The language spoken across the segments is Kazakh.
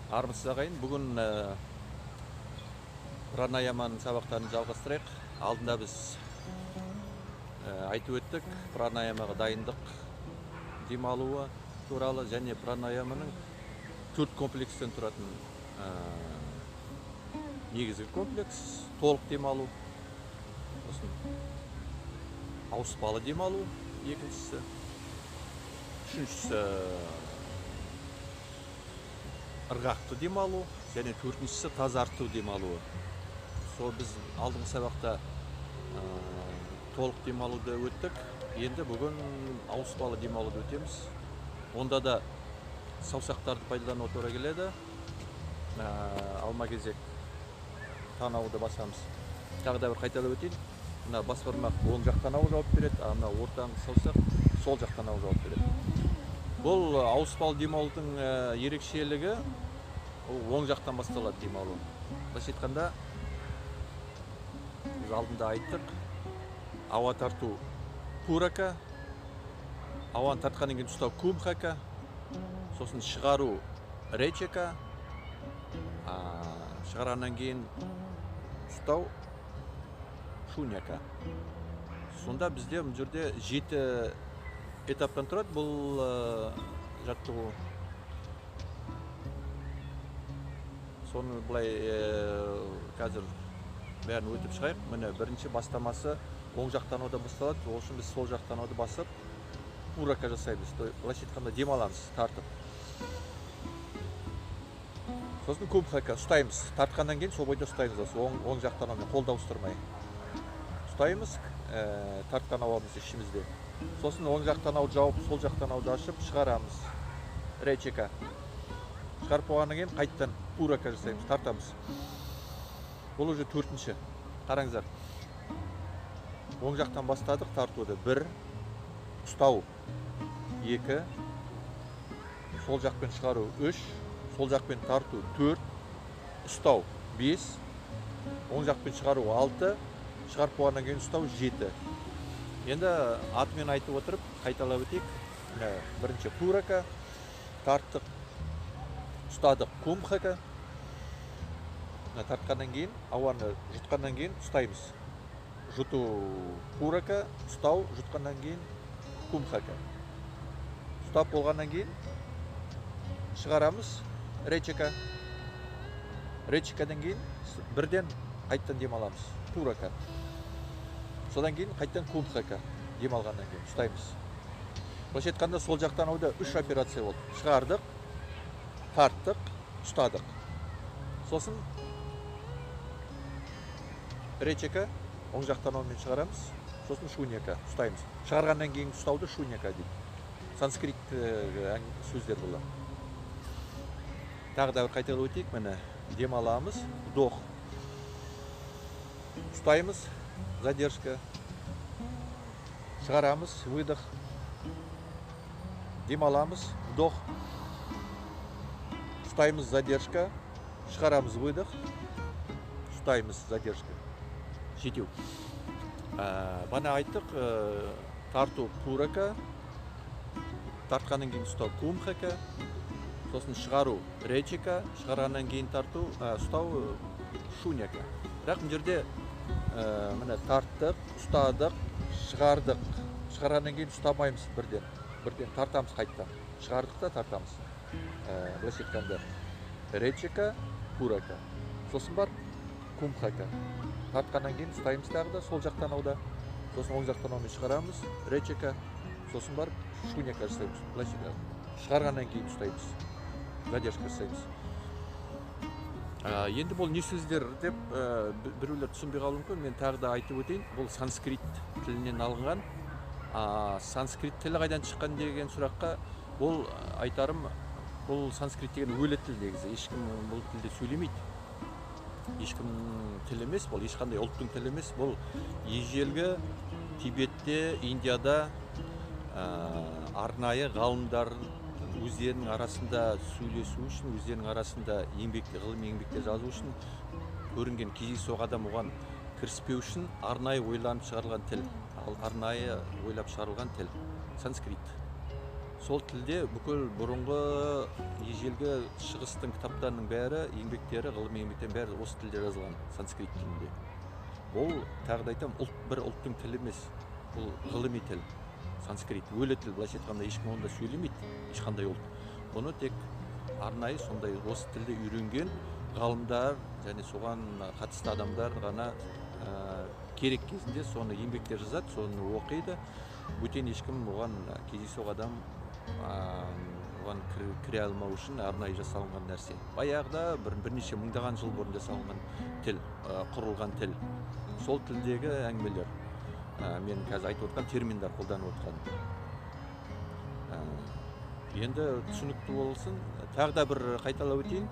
Армысыз ағайын, бүгін пранаяманың сабақтарын жалғастырайық. Алдында біз айтып өттік пранаямаға дайындық демалуы туралы және пранаяманың 4 комплекстен тұратын негізгі комплекс толық демалу, сосын ауыспалы демалу екіншісі, үшіншісі ырғақты демалу және төртіншісі тазарту демалуы. Сол біз алдыңғы сабақта толық демалуды өттік. Енді бүгін ауыспалы демалуды өтеміз. Онда да саусақтарды пайдалануға тура келеді. Алма кезек танауды басамыз. Тағы да бір қайталап өтейін. Мына бас бармақ оң жақ танауға жауап береді, а мына ортаңғы саусақ сол жақ танауға жауап береді. Бұл ауыспалы демалудың ерекшелігі, ол оң жақтан басталады демалу. Былайша айтқанда, біз алдында айттық, ауа тарту пурака, ауаны тартқаннан кейін ұстау кумхака, сосын шығару речека, шығарғаннан кейін ұстау шуняка. Сонда бізде бұл жерде 7 этаптан тұрады бұл жаттығу. Соны былай қазір бәрін өтіп шығайық. Міне бірінші бастамасы оң жақ танаудан басталады. Ол үшін біз сол жақ танауды басып пурака жасаймыз. Былайша айтқанда демаламыз тартып. Сосын кумхака ұстаймыз. Тартқаннан кейін сол бойда ұстаймыз осы оң жақ танаумен қолды ауыстырмай. Ұстаймыз, тартқан ауамыз ішімізде. Сосын оң жақ танауды жауып, сол жақ танауды ашып шығарамыз. Речека. Шығарып болғаннан кейін қайтадан пурака жасаймыз, тартамыз. Бұл уже төртінші. Қараңыздар. Оң жақтан бастадық тартуды. 1, ұстау 2, сол жақпен шығару 3, сол жақпен тарту 4, ұстау 5, оң жақпен шығару 6, шығарып болғаннан кейін ұстау 7. Енді атымен айтып отырып қайталап өтейік. Міне бірінші пурака, тарттық, ұстадық кумхака. Міне тартқаннан кейін, ауаны жұтқаннан кейін ұстаймыз. Жұту пурака, ұстау, жұтқаннан кейін кумхака. Ұстап болғаннан кейін шығарамыз речека. Речекадан кейін бірден қайтадан демаламыз пурака. Содан кейін қайтадан кумхака демалғаннан кейін ұстаймыз. Былайша айтқанда сол жақ танауда 3 операция болды. Шығардық, тарттық, ұстадық. Сосын речека оң жақ танаумен шығарамыз, сосын шуняка ұстаймыз. Шығарғаннан кейін ұстауды шуняка дейді. Санскрит сөздер бұлар. Тағы да бір қайталап өтейік. Міне демаламыз, вдох, ұстаймыз, задержка, шығарамыз, выдох, демаламыз, вдох, ұстаймыз, задержка, шығарамыз, выдох, ұстаймыз, задержка. Жетеу. Бана айттық, тарту пурака, тартқаннан кейін ұстау кумхака, сосын шығару речека, шығарғаннан кейін тарту, ұстау шуняка. Бірақ мына жерде міне тарттық, ұстадық, шығардық. Шығарғаннан кейін ұстамаймыз бірден. Бірден тартамыз қайтадан. Шығардық та тартамыз. Былайша айтқанда речека, пурака. Сосын бар кумхака. Тартқаннан кейін ұстаймыз тағы да сол жақ танауда. Сосын оң жақ танаумен шығарамыз, речека. Сосын барып шуняка жасаймыз. Былайша айтқанда шығарғаннан кейін ұстаймыз. Задержка жасаймыз. Енді бұл не сөздер деп біреулер түсінбей қалуы мүмкін. Мен тағы да айтып өтейін. Бұл санскрит тілінен алынған. Санскрит тілі қайдан шыққан деген сұраққа бұл айтарым, бұл санскрит деген өлі тіл негізі. Ешкім бұл тілде сөйлемейді. Ешкімнің тілі емес, бұл ешқандай ұлттың тілі емес. Бұл ежелгі Тибетте, Индияда арнайы ғалымдар өздерінің арасында сөйлесу үшін, өздерінің арасында ғылыми еңбектер жазу үшін, көрінген кездейсоқ адам оған кіріспеу үшін арнайы ойланып шығарылған тіл. Ал арнайы ойлап шығарылған тіл санскрит. Сол тілде бүкіл бұрынғы ежелгі шығыстың кітаптарының бәрі, еңбектері, ғылыми еңбектердің бәрі осы тілде жазылған, санскрит тілінде. Бұл, тағы да айтамын, ұлт, бір ұлттың тілі емес, бұл ғылыми тіл. Санскрит өлі тіл, былайша айтқанда, ешкім онда сөйлемейді, ешқандай ұлт. Бұны тек арнайы сондай осы тілді үйренген ғалымдар және соған қатысты адамдар ғана керек кезінде соны еңбектер жазады, соны оқиды. Бөтен ешкім оған, кездейсоқ адам оған кіре алмау үшін арнайы жасалынған нәрсе. Баяғыда бірнеше мыңдаған жыл бұрын жасалынған тіл, құрылған тіл. Сол тілдегі әңгімелер, мен қазір айтып отқан терминдер қолданып отқан. Енді түсінікті болсын, тағы да бір қайталап өтейін.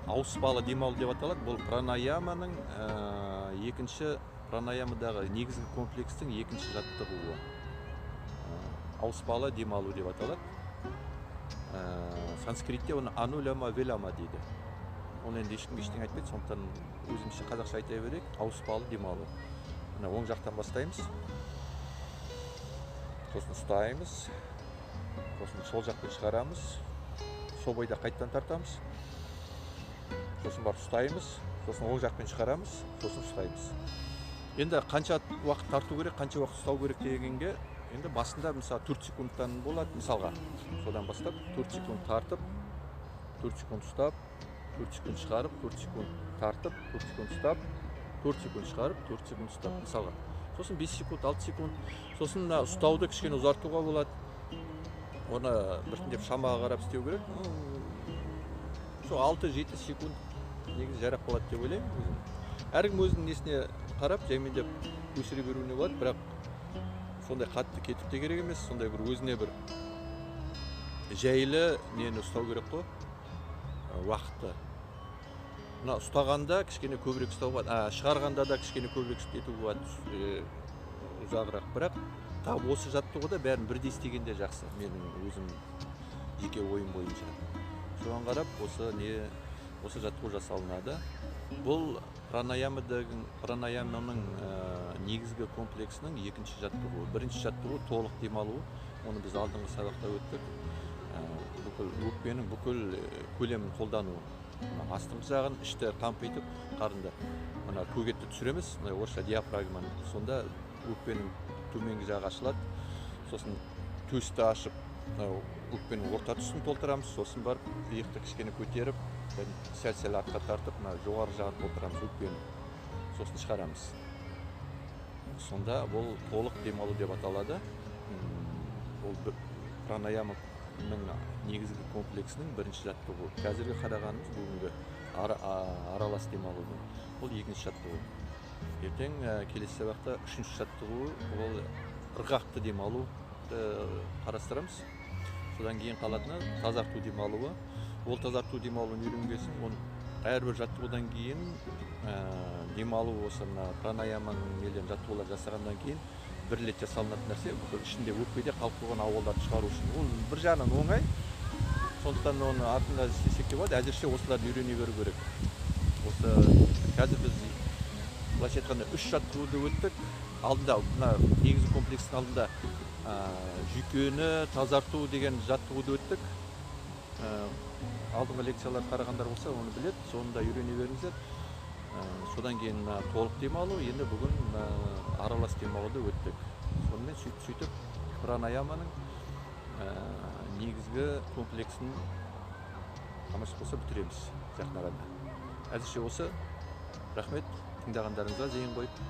Ауыспалы демалу деп аталады. Бұл пранаяманың екінші, пранаямадағы негізгі комплекстің екінші жаттығуы. Ауыспалы демалу деп аталады. Санскритте оны ануляма велама дейді. Оны енді ешкімге ештеңе айтпайды, сондықтан өзімізше қазақша айта берейік. Ауыспалы демалу. Мына оң жақтан бастаймыз, сосын ұстаймыз, сосын сол жақпен шығарамыз, сол бойда қайтадан тартамыз, сосын барып ұстаймыз, сосын оң жақпен шығарамыз, сосын ұстаймыз. Енді қанша уақыт тарту керек, қанша уақыт ұстау керек дегенге, енді басында мысалы 4 секундтан болады мысалға. Содан бастап 4 секунд тартып, 4 секунд ұстап, 4 секунд шығарып, 4 секунд тартып, 4 секунд ұстап, 4 секунд шығарып, 4 секунд ұстап мысалға. Сосын 5 секунд, 6 секунд. Сосын мына ұстауды кішкене ұзартуға болады. Оны біртіндеп шамаға қарап істеу керек. Сол 6-7 секунд негізі жарап болады деп ойлаймын өзім. Әркім өзінің несіне қарап жаймендеп өсіре беруіне болады, бірақ сондай қатты кетіп те керек емес, сондай бір өзіне бір жайлы нені ұстау керек қой, уақытты. Мына ұстағанда кішкене көбірек ұстауға болады, шығарғанда да кішкене көбірек етуге болады, ұзағырақ. Бірақ тап осы жаттығуда бәрін бірдей істеген де жақсы, менің өзім жеке ойым бойынша. Соған қарап осы жаттығу жасалынады. Бұл пранаяманың негізгі комплексінің екінші жаттығуы. Бірінші жаттығу толық демалу, оны біз алдыңғы сабақта өттік. Бүкіл өкпенің бүкіл көлемін қолдану. Мына астыңғы жағын ішті қампитып, қарынды мына көк етті түсіреміз, мына орысша диафрагманы. Сонда өкпенің төменгі жағы ашылады. Сосын төсті ашып, мына өкпенің орта тұсын толтырамыз. Сосын барып иықты кішкене көтеріп, сәл-сәл артқа тартып, мына жоғары жағын толтырамыз өкпенің. Сосын шығарамыз. Сонда бұл толық демалу деп аталады. Ол пранаяманың негізгі комплексінің бірінші жаттығуы. Қазіргі қарағанымыз бүгінгі аралас демалудың. Бұл екінші жаттығу. Ертең келесі сабақта үшінші жаттығу, ол ырғақты демалуды қарастырамыз. Содан кейін қалатыны тазарту демалуы. Ол тазарту демалуын үйренген соң, оны әрбір жаттығудан кейін демалу осы мына пранаяманың нелерін жаттығулар жасағаннан кейін бір рет жасалынатын нәрсе, бүкіл ішінде өкпеде қалып қойған ауалдарды шығару үшін. Ол бір жағынан оңай, сондықтан оны артында істесек те болады. Әзірше осыларды үйрене беру керек. Осы қазір біз былайша айтқанда 3 жаттығуды өттік. Алдында мына негізгі комплекстің алдында жүйкені тазарту деген жаттығуды өттік. Алдыңғы лекциялар қарағандар болса, оны біледі, соны да үйрене беріңіздер. Содан кейін толық демалу, енді бүгін аралас демалуды өттік. Сонымен сөйтіп пранаяманың негізгі комплексін аман болса бітіреміз жақын арада. Әзірше осы. Рахмет тыңдағандарыңызға, зейін қойып.